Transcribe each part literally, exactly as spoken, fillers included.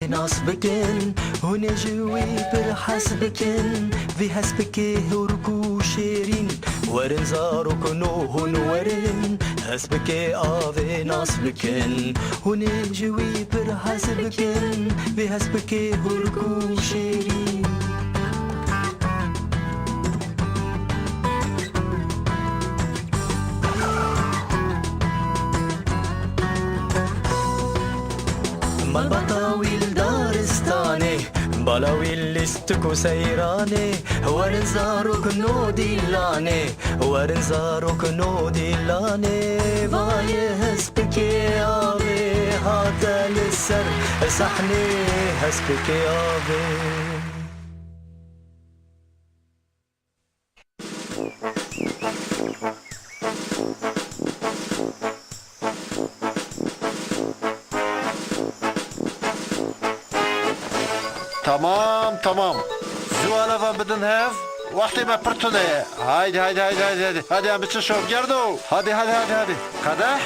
Nas bikin, hûn ê ji wî pir hez bikin. Vî hespikê hûrk û şêrîn. Werin zarokno hûn werin, hespikê avê nas bikin. Hûn ê ji wî pir hez bikin, vî hespikê hûrk û şêrîn. Malbata wî li daristanê, bala wî lîstik û seyranê, werin zarokno dîlanê, werin zarokno dîlanê, vayê hespikê avê hate li ser sahnê, hespikê avê. Tamam, tamam. Zû aleva bidin hev. Wextê me pir tune ye. Haydi, haydi, haydi, haydi, haydi. Hadi em biçin şopgerdo. Hadi, hadi, hadi, hadi. Qedeh.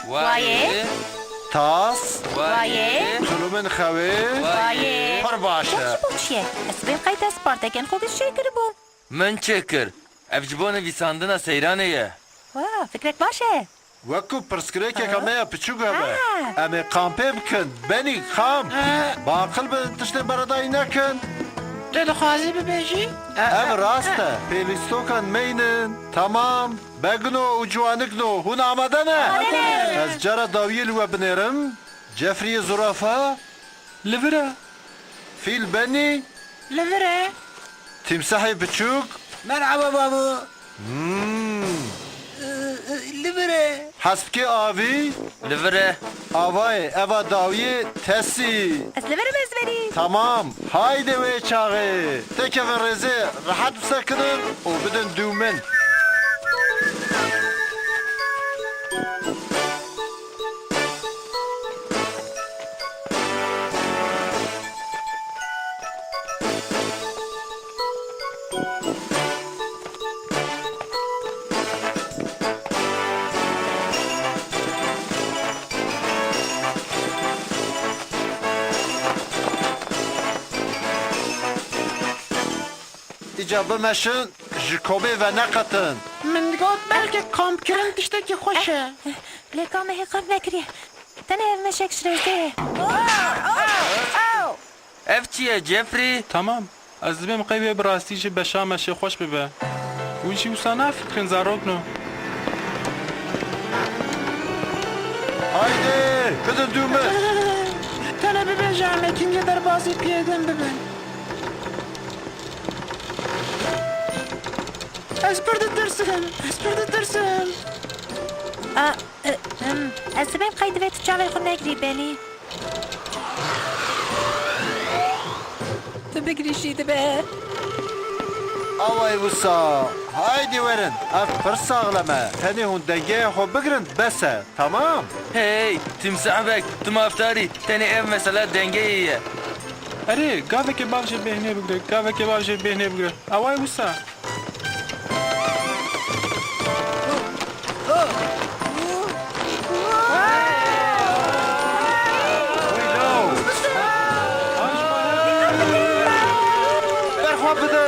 Wayê. Tas. Wayê. Tulumên xewê. Wayê. Pir baş e. Çi bo çi ye? Ez bên qey dest partekên xwe bi çêkiribûn. Min çêkir. Ev ji bo nivîsandina seyranê ye. Wa, fikrek baş e. Wekî pirsgirêkeka Ha. me ya piçûk hebe. Ha. Em ê kampê bikin. Benî, kam. Ha. Baqil bin, tiştên beredayî nekin. Tu dixwazî bibêjî? Ev rast e. Pêlîstokan meynin. Tamam. Begno û ciwanikno, hûn amade ne? Amade ne. Ez cara dawiyê li we binêrim. Cefriyê zurafa. Li vir e. Fîl Benî. Li vir e. Tîmsehê biçûk. Merhaba babo. Hmm. Li vir e. Hespikê avî. Li vir e. Avayê, eva dawiyê tesî. Ez li vir im, ez verî. Tamam. Haydi wê çaxê. Têkevin rêzê, rehet bisekinin û bidin dû min. Îca bimeşin, ji komê veneqetin. Min digot belkî kampkirin tiştekî xweş e. Lê kamê hê qamp nekiriye. Tenê ev meşek ji rêzê ye. Ev çi ye, Jeffrey? Tamam. Ez dibêm qey wê bi rastî jî beşa meşê xweş bibe. Hûn jî wisa nafikirin, zarokno? Haydi, bidin dû min. Tenê bibêje em ê kîmyê derbasî piyêdin bibin. Ez pir ditirsim, ez pir ditirsim. A, e, em, ez dibêm qey divê tu çavê xwe negirî, Benî. Tu bigirî jî dibe. Awayê wisa, haydî werin, ev pir saxlem e. Tenê hûn dengeya xwe bigirin, bes e. Tamam. Hey, timsah bek, tu mafdarî. Tenê ev mesela dengeyê ye. Erê, gavekê bav jê bêhnê bigire, gavekê bav jê bêhnê bigire. Awayê wisa. Berxwe bide!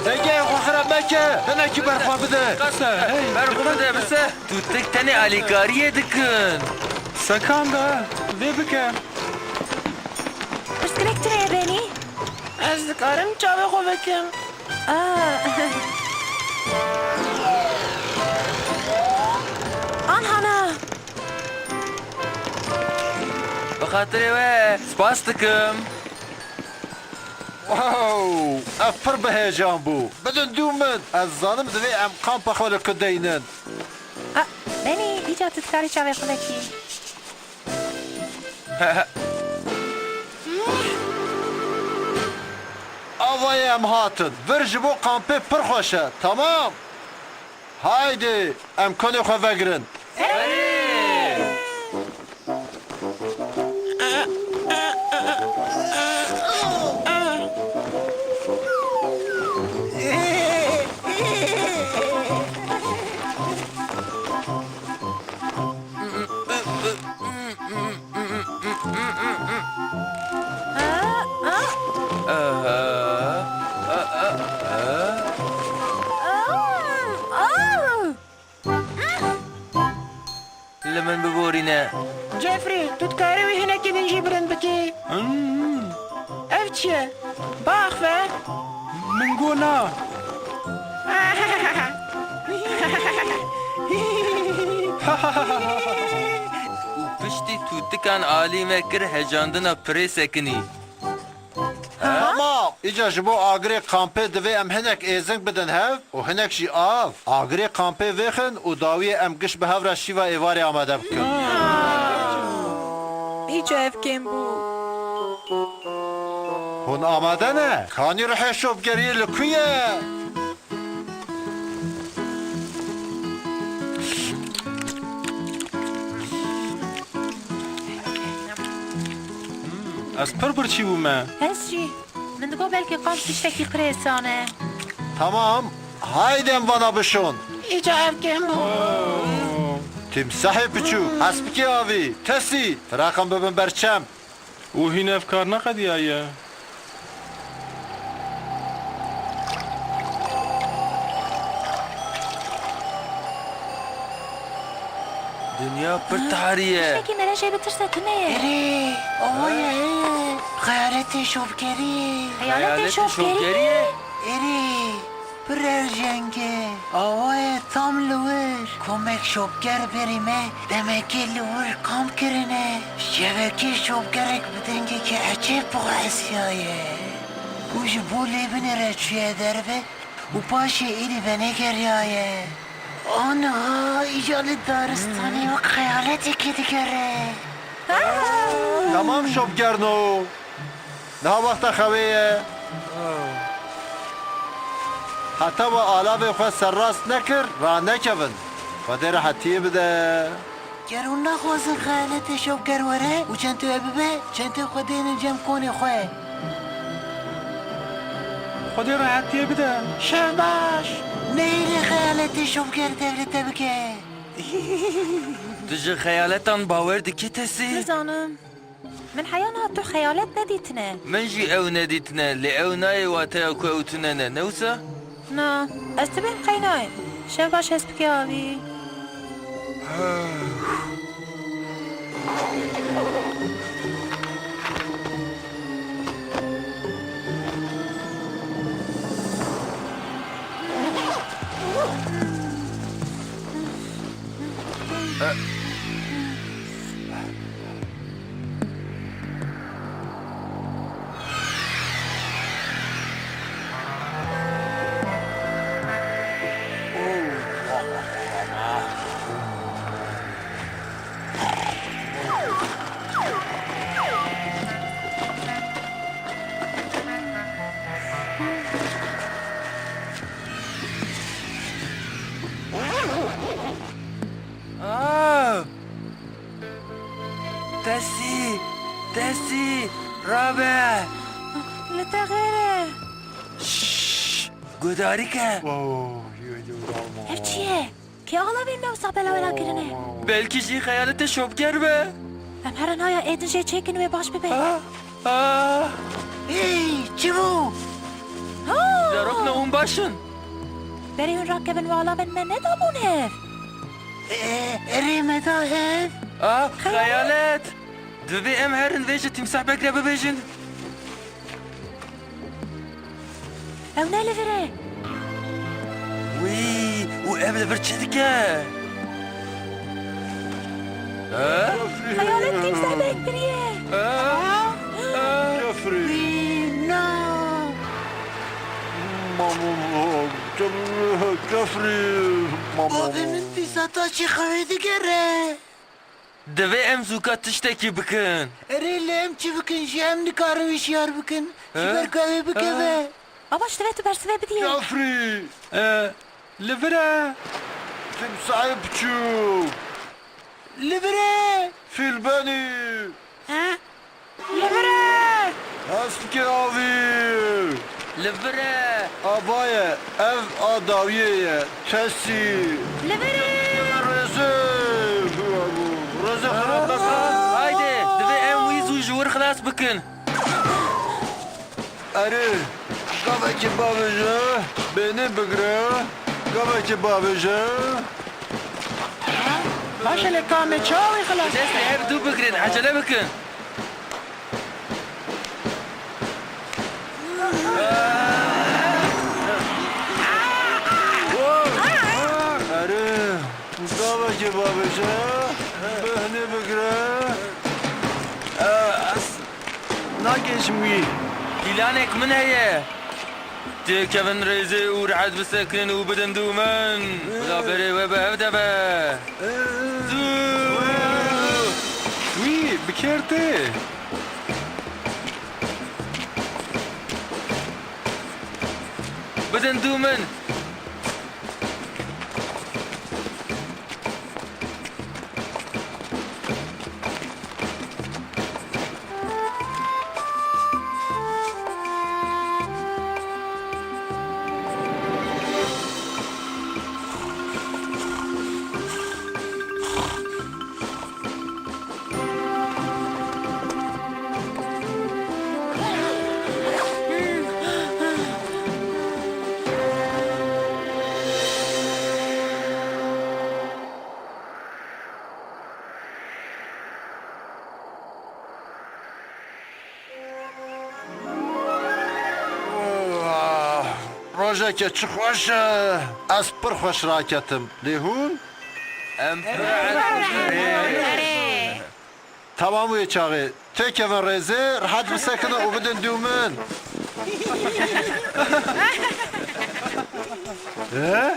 Dengeyê xwe xirab meke! Hinekî berxwe bide! Qase, hey, berxwe bide, bise! Tu tik tenê alîkariyê dikin. Sekan de, vê bike. Pirsgirêk tune ye, Benî? Ez dikarim çavê xwe vekim. Ah. An hana. Bi xatirê we, spas dikim. Wow! Ev pir bi heyecan bû. Bidin dû min. Ez zanim divê em kampa xwe li ku deynin. Ah, Benî, îca tu dikarî çavê xwe vekî. Avayê em hatin. Vir ji bo kampê pir xweş e. Tamam. Haydi, em konê xwe vegirin. Jeffrey, tu dikarî wî hinekî din jî bilind bikî? Hmm. Ev çi ye? Biaxive. Min got na. Û piştî tûtikan alî me kir hejandina pirê sekinî. Tamam. Îca ji bo agirê kampê divê em hinek êzing bidin hev û hinek jî av. Agirê kampê vêxin û dawiyê em giş bi hev re şîva êvarê amade bikin. Îca ev kêm bû. Hûn amade ne? Kanî rihê şopgeriyê li ku ye? Ez pir birçî bûme. Ez jî. Min digot belkî kamp tiştekî pir hêsan e. Tamam, haydi em vana bişon. Îca ev kêm bû. Timsahê piçûk, hespikê avî, Tesî, firaqan bibin ber çem. Û hîn ev kar neqediyaye. Dinya pir tarî ye. Tiştekî merejê bi tirse tune ye. Erê, awa ye. Xeyaletê şopgeriyê. Xeyaletê şopgeriyê? Erê. Pir erjeng e. Awayê tam li wir. Komek şopger berî me demekê li wir kamp kirine. Şevekê şopgerek bi dengekî ecêb bixwesiyaye. Û ji bo lêbinê re çûye derve û paşê êdî venegeriyaye. Aniha îca li daristanê wek xeyaletekê digere. Tamam şopgerno. Niha wexta xewê ye. Heta we alavê xwe serrast nekir, ranekevin. Xwedê rehetiyê bide. Ger hûn naxwazin xeyaletê şopger were û çentê we bibe, çentê xwe dênin cem konê xwe. Xwedê rehetiyê bide. Şev baş. Nehêlê xeyaletê şopger dev li te bike. Tu ji xeyaletan bawer dikî Tesî? Nizanim. Min heya niha tu xeyalet nedîtine. Min jî ew nedîtine, lê ew nayê wateya ku ew tune ne, ne wisa? Na, ez tibêm qey nayêm. Şev baş hespikê avî. Aa! Tesî! Tesî! Rabe! Li te xêr e! Şşş! Guhdarî ke! Ev çi ye? Kê alavên me wisa belawela kirine? Belkî jî xeyaletê şopger be. Em herin aya êdin jê çêkin wê baş bibe. Ah! Ah! Hey, çi bû? Ha! Zarokna hûn baş in? Berê hûn rakevin û alavên me nedabûn hev. E, erê me da hev. Ah, xeyalet! Divê em herin vê ji Tîmsah Beg re bibêjin. Ew ne li vir e. Wî, û ev li vir çi dike? He? Xeyalet Tîmsah Beg kiriye. He? He? Jeffrey. Wî, na. Mamo, Jeffrey, mamo. Bavê min dîsa taşê xewê digere. Divê em zûka tiştekî bikin. Erê, lê em çi bikin jî? Em nikarin wî şiyar bikin. Ji He? ber ku ew ê bikeve. He? Ava ji divê tu bersivê bidiyê. Jeffrey! E, li vir e. Timsahê piçûk. Li vir e. Fîlbenî. He? Li vir e! Hespikê avî! Li vir e! Ava ye, ev a dawiyê ye. Tesî! Li vir e! Rêzê! Rêzê xirab neke! Haydi, divê em wî zû ji wir xilas bikin. Erê, gavekê bavêje, bêhnê bigire, gavekê bavêje. Baş e, lê ka me çawa wî xilas? Destê hev dû bigirin, ecele bikin. Erê, davekê bavêje, behnê bigire. Ez nakêşim wî. Pîlanek min heye. Têkevin rêzê û rehet bisekinin û bidin dû min. Bila berê we bi hev de be. Zû! Wî bi kêr tê. Bidin dû min. Rojeke çi xweş e. Ez pir xweş raketim. Lê hûn? Em pir Erê. Tamam wê çaxê. Têkevin rêzê, rehet bisekinin û bidin dû min. He?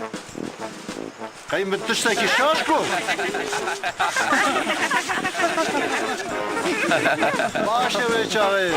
Qey min tiştekî şaş got? Baş e wê çaxê.